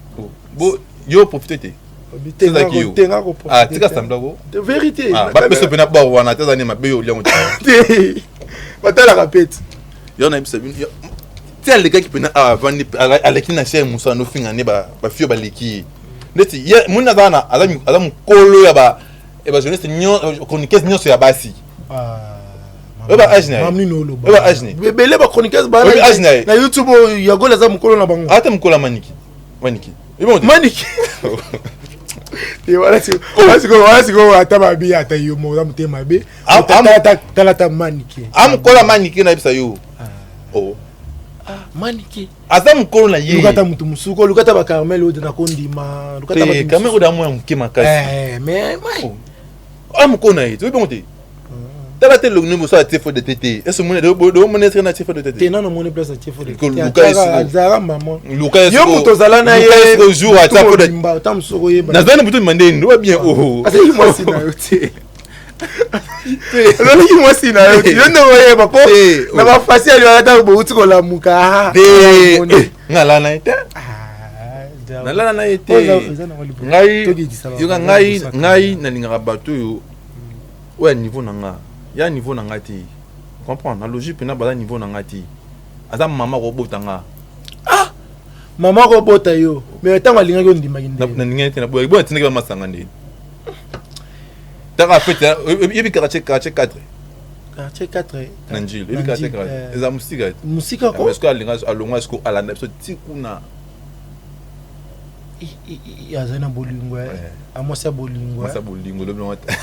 Bo yo profite te. Ezalaki yo. Tenga. Ah, tika semblant. Vérité. Ah, bapesa mpena bor wana te, aza ne mabe, yo oliango te. Te, batalaka pe te. Yo nayebisa bino ti alekaki mpena awa, avandi, aleki na chaire mosala, nofinga nde bafio baleki ye neti ye moni aza na aza mokolo ya ba ya bajournaliste chroniqueuse nyonso ya basi. Oyo ba age na ye. Nini oloba? Oyo ba age na ye. Ebele bachroniqueuse. Oyo age na ye. Na YouTube oyo, Yagola aza mokolo na bango. Ata mokolo ya Maniki, Maniki. Maniki te wana sikoyo, sikoyo ata mabe, ata yo moko oza motema mabe. Tala ata Maniki. A mokolo ya Maniki, nayebisa yo. Oh. Maniki. Aza mokolo na ye. Luka ata motu mosuku, luka ata bacarmel oyo na kondima, luka ata te bato Carmel mosusu. oyo amwa ya moke makasi. Mais Oh. A mokolo na ye, toyebi bongo te. Tala te elongi nobo osala tie fo de te te. Est-ce omoni omoni esika na tie fo de te te? Te nano omoni place atie fo de te. Luka Azalaka mama. Luka yo moto ozala na ye esiko jour atia fo de ata mosusu okoyeba. Nazali na butu mande ndo bien oh. Azalaki mwasi na yo te. Azalaki mwasi na yo te. Yo nde oyeba po na bafasi ya liwa ata bouti kolamuka. Te. Nga lala na ye te. Nalala na ye te. Ngai yoka ngai ngai nalingaka bato oyo oyo ya niveau na nga ya niveau na nga te, comprendre na logique mpena baza niveau na nga te. Aza mama kobota nga. Ah, mama kobota yo, mais ntango alingaki ondimaki nde? Nalingaki te, naboyaki. Boya atindaki bamasanga nde taka fete. Yebi quartier 4? Quartier 4. Na Njili. Yebi quartier 4? Eza mosika te. Mosika ko. Est-ce que alinga alongwa siko alanda biso ti kuna? Azali na bolingo, amwasi ya bolingo. Mwasi ya bolingo lobi nango te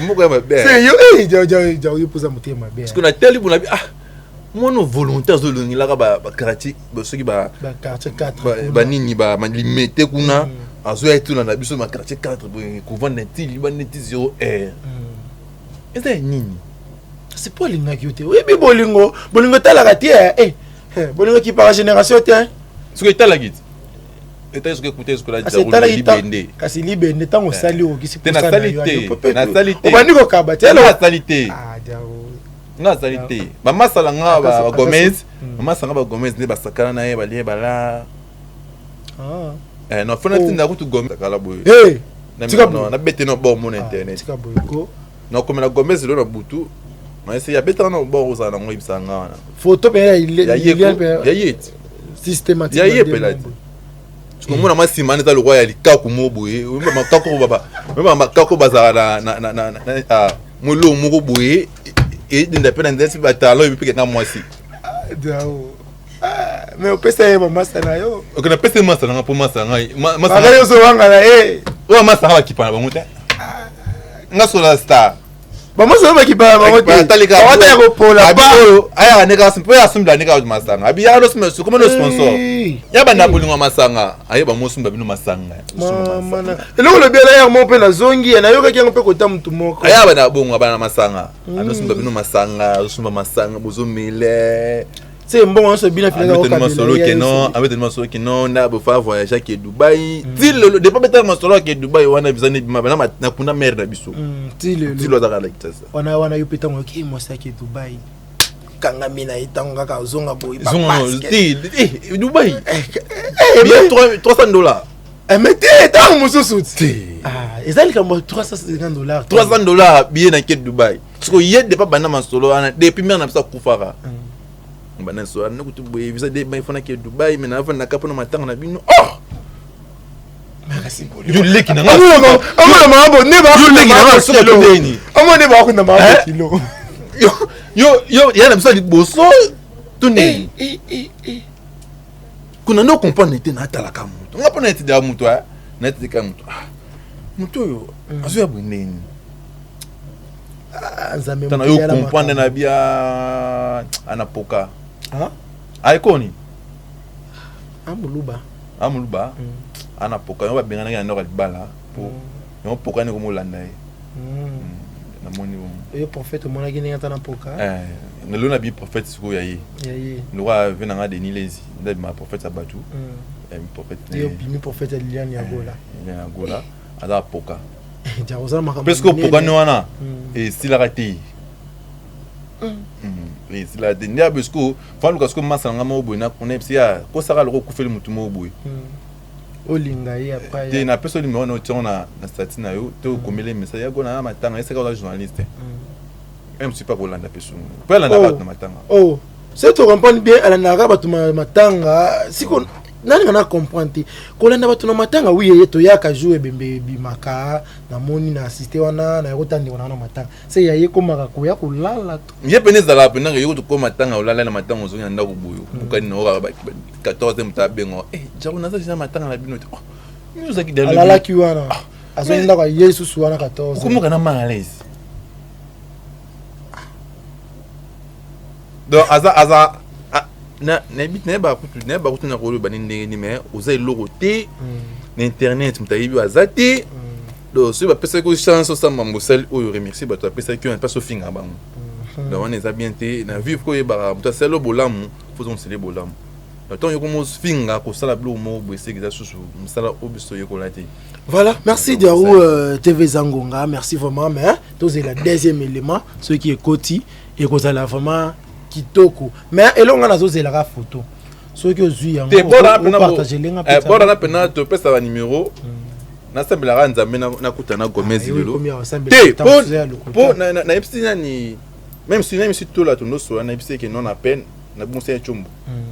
moko ya mabe. Yo yo poza motema mabe. Parce que natali bona bi ah mwana volonté azolongelaka baquartier soki quartier 4 banini balimete kuna, azoya etuna na biso ma quartier 4 boye kovanda ti libanda ti 0 heure, eza ya nini? Kasi po alingaki yo te. Oyebi bolingo, bolingo etalaka te. Bolingo ekipaka génération te. Soki etalaki te, etali soki ekute soki libende. Kasi libende ntango osali okokisi. Te, nasali te, nasali te. Obandi kokaba te. Nasali te, nga azali te. Bamasala nga bagomez, bamasala nga bagomez nde basakana na ye balie bala. Non, fona tinda kutu Gomez kala boye nabete no bor mona internet nakomela Gomez lelo na butu ese yabetaka na bor ozala nango oyebisaka nga wana. Photo mpe ya ye ti. Systématique. Ya ye mpela ti komona mwa nsima wana eza lokwa ya likaku moko boye. Oyeba makako bazalaka na molongo moko boye edenda mpe na nzela si batalo oyebi mpe kenga mwasi. Mais opesa ye bamasa na yo? Ok, napesa ye masa nanga mpo masa ngai. Maka yo ozowanga na ye. Oyo masa nga bakipa na bango te, nga sola star. Bamasa oyo bakipa na bango te, bawata ya kopola. Oyo ayaka ndeka mpo asombela ndeka masanga abi yaka nosomba koma no sponsor ya banda bolingo ya masanga ayeba mosomba bino masanga. Eloko lobi ala yango mpe nazongi nayokaki yango mpe kota motu moko. Aya banda bongo abana na masanga, anosomba bino masanga, azosomba masanga bozomele. Se mbongo nyonso bino. Abeteli masolo keno, abeteli masolo keno nda bofa voyage ake Dubai ti lelo. Depuis abetaka masolo ake Dubai wana visa nebima na kuna mare na biso. Ti lelo azaka na Kinshasa. Wana wana yo mpe ntango oyoki mwasi ake Dubai, kangami na ye ntango kaka ozonga boye. Te, Dubai 300 $. Mais te, ntango mosusu te. Eza likambo ya 350 $. 300 $ billet na ke Dubai. Siko ye depuis banda masolo wana, depuis mare na biso akufaka, banda masolo wana kutu boye visa de bai fona ke Dubai, mais nafandaka mpona matanga na bino. Oh, yo leki na nga, yo leki na nga soki atondeni. Amone bakunda makilo. Yo yo ya na biso ya liboso to ndeni kuna nde ocomprendre te. Natalaka moto nga mpo na etidaka moto, naetidaka moto, moto oyo azoya boye ndeni. Tana yo comprendre na bia anapoka ayekoni. Amuluba. Amuluba anapoka yango babenganaki na ndako ya libala po yango poka nde komolanda ye namoni. Yo prophète omonaki ndenge ata na poka. Lelo na bi prophète sikoyo ya ye. Ya ye. Lokwa ve nanga Denis Lezi nde abima prophète ya bato, prophète. Yo bimi prophète ya Liliane Yagola. Liliane Yagola aza poka. Ozala makambo. Parce poka ne wana esilaka te, esilaka te. Nde abe sikoyo faluka sikoyo masa nanga moko boye nayebisi ya kosaka loko okufeli motu moko boye. Olinga ye après. Te, napesa numéro na otiango na statut na yo te, okomeli message yago na matanga esaka oza journaliste mosu mpe akolanda mpe sungu mpe alandaka bato na matanga. Oh, se to comprendre bien, alandaka bato matanga. Siko nalinga na comprendre te kolanda bato na matanga. Wi, ye toyaka jour ebembe ebimaka, namoni na assiste wana nayako tandeko na matanga se ya ye komaka koya kolala to. Ye pene ezalaka mpenaka ye tokoma matanga, olala na matanga, ozongi na ndako boye, okani na okaka 14 moto abenga: "Jako naza na matanga na bino te." Ozalaki alalaki wana, azongi ndako ye lisusu wana 14. Okomoka na mal à l'aise. Donc aza nayebi, nayebaka kutu, nayebaka kutu na koloba ni ndenge nini, mais oza eloko te na internet, moto ayebi aza te. Donc soki bapesaki yo chance osala mambo osali oyo, remercie bato bapesaki yo na place ofinga bango. Donc wana eza bien te. Na vie ko oyebaka moto asali yo bolamu, faut ozongisela ye bolamu. Donc ntango yo komofinga, kosala biloko moko boye, seki eza susu mosala oyo biso toyekola te. Voilà, merci. Donc, Diarou TV Zangonga, merci vraiment. Mais c'est le deuxième élément, ce qui est koti et que vraiment kitoko. Mais elonga nazo zelaka photo. Ce qui ozui yango te bona mpena partager lenga. Bona na mpena topesa banimero, nasambelaka Nzambe nakuta na Gomez lelo te po nayebisi nani, même si tola tondosola, nayebisi eke non, na peine nabongisa ye tshombo,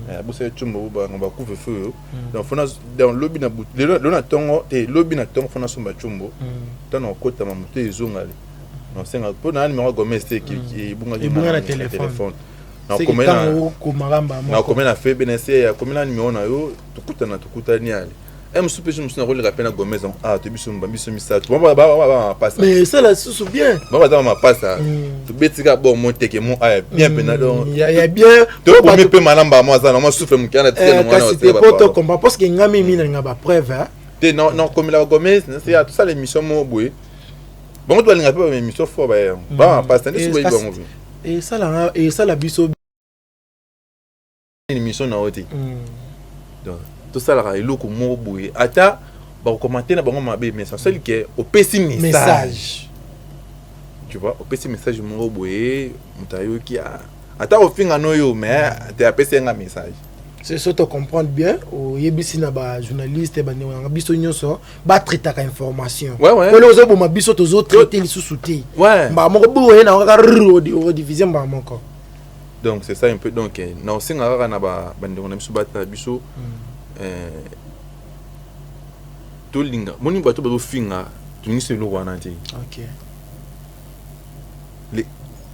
nabongisa ye tshombo bango bacouvre feu oyo. Donc fona donc lobi na butu, lelo na ntongo te, lobi na ntongo fona somba tshombo. Ntango nakotama moto ezongale, nasenga mpo na numéro ya Gomez te, ebungaki. Ebunga na téléphone. Nakomi na febe na se akomi na numéro na yo, tokutana, tokutani ale e mosusu mpe mosusu nakoleka mpe na Gomez. Ah, toyebi biso biso misato bamapasa. Mais esala susu bien. Bango baza bamapasa, tobetika bon mo teke mo aya bien mpena donc ya bien. Tokomi mpe malamba mo aza na mwa souffle moke wana. Kasi te po to comprendre, parce que nga mimi nalinga bapreuve. Te, nakomelaka Gomez, tosala émission moko boye. Bango to balinga mpe baémission fort, bamapasa nde soki boyebi bango. Esalanga, esala biso. Émission na yo te. Donc tosalaka eloko moko boye, ata bakokomante na bango mabe, mais sasali ke opesi message, tu vois, opesi message moko boye, moto ayoki, ata kofinga no yo, mais te apesi ye nga message. C'est so to comprendre bien, oyebisi na bajournaliste, bandeko nanga, biso nyonso batraitaka information. Pole ozoboma biso, tozotraite lisusu te. Mbala moko boye na kaka rediffuser mbala moko. Donc c'est ça un peu. Donc na osenga kaka na bandeko na biso batala biso, tolinga moni bato bazofinga, tolingisi eloko wana te.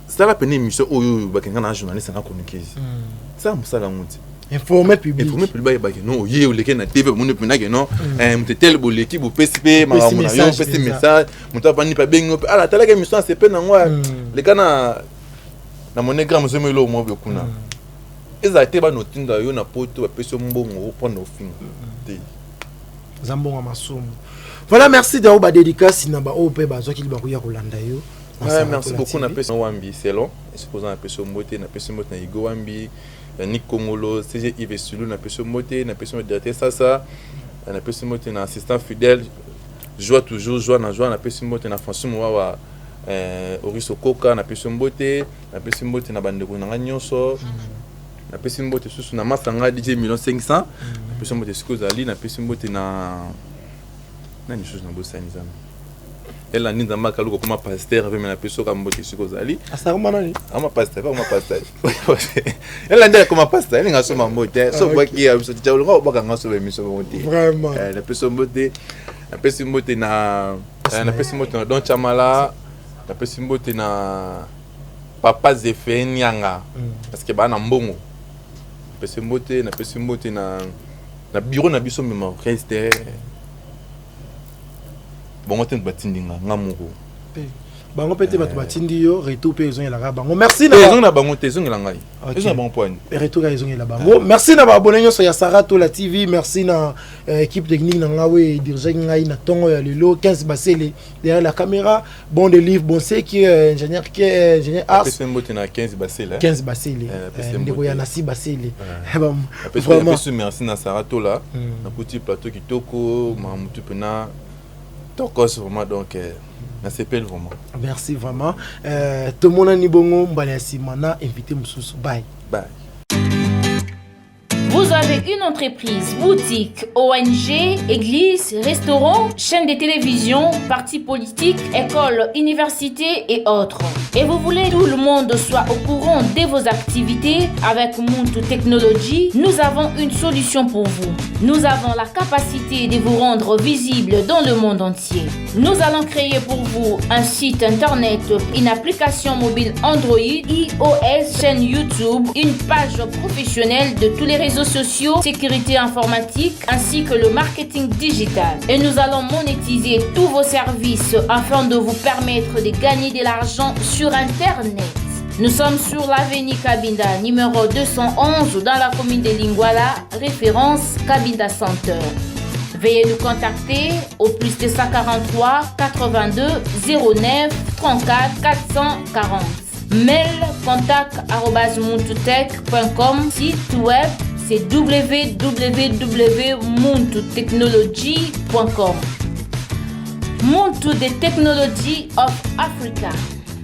Sala pene émission oyo bakenga na journaliste na chroniqueuse, sala mosala yango te. Informer public. Informer public, bayebaki non, oye oleki na TV, bamoni mpenake non, moto tel boleki, bopesi mpe makambo na yo, opesi message, moto avandi mpe abengi yo mpe ala atalaki émission, asepe nango, leka na MoneyGram, ozomi eloko moko boye kuna. Ezala te bana otinda yo na poto, bapesi yo mbongo mpona ofinga te. Eza mbongo ya masumu. Voilà, merci dao. Badédicace na baoyo mpe bazwaki libaku ya kolanda yo. Merci beaucoup. Napesi Wambi selon esika oza, napesi yo mbote. Napesi mbote na Igo Wambi, Nick Kongolo, CG Yves Sulu, napesi yo mbote. Napesi mbote directeur Sasa, napesi mbote na assistant fidèle Joie, toujours joie na joie. Napesi mbote na François Mowawa, Oris Okoka, napesi yo mbote. Napesi mbote na bandeko na ngai nyonso. Napesi mbote susu na masa ngai DJ Million 500, napesi mbote esika ozali. Napesi mbote na nani lisusu? Nabosani Nzambe elandi, Nzambe akaluka okoma pasteur mpe me napesi oka mbote esika ozali. Asakoma nani? Akoma pasteur, akoma pasteur, elandi akoma pasteur, elinga soma mbote so obwaki ya biso tia, olinga obwaka so baémission bongo te. Napesi mbote, napesi mbote na, napesi mbote na Don Chamala, napesi mbote na papa Zefe Nianga, parce que baa na mbongo. Napesi mbote, napesi mbote na bureau na biso mema orchestre bango te, batindi nga nga moko. Bango mpe te, bato batindi yo, retour mpe ezongelaka bango. Merci. Ezongela na bango te, ezongela ngai, ezongela bango poani. Retour ezongela bango. Merci na baabonné nyonso ya Saratola TV. Merci na équipe technique na ngai oyo edirigaki ngai na ntongo ya lelo, 15 basele derrière la caméra, bon de livre, bon seki, ingénieur ke ingénieur ars. Apesi mbote na 15 basele. 15 basele, ndeko ya Nasi Basele. Vraiment merci na Saratola, nakuti plateau kitoko, mamutu mpena tokos vraiment. Donc nasepeli vraiment. Merci vraiment. Tomonani bongo mbala ya nsima na invité mosusu. Bye. Bye. Vous avez une entreprise, boutique, ONG, église, restaurant, chaîne de télévision, parti politique, école, université et autres. Et vous voulez que tout le monde soit au courant de vos activités? Avec Muntu Technology, nous avons une solution pour vous. Nous avons la capacité de vous rendre visible dans le monde entier. Nous allons créer pour vous un site internet, une application mobile Android, iOS, chaîne YouTube, une page professionnelle de tous les réseaux sociaux, sécurité informatique ainsi que le marketing digital. Et nous allons monétiser tous vos services afin de vous permettre de gagner de l'argent sur Internet. Nous sommes sur l'avenue Kabinda, numéro 211, dans la commune de Lingwala, référence Kabinda Center. Veuillez nous contacter au plus 243 82 09 34 440. Mail contact arobase muntutech.com. Site web c'est www.muntutechnology.com. Muntu the Technology of Africa.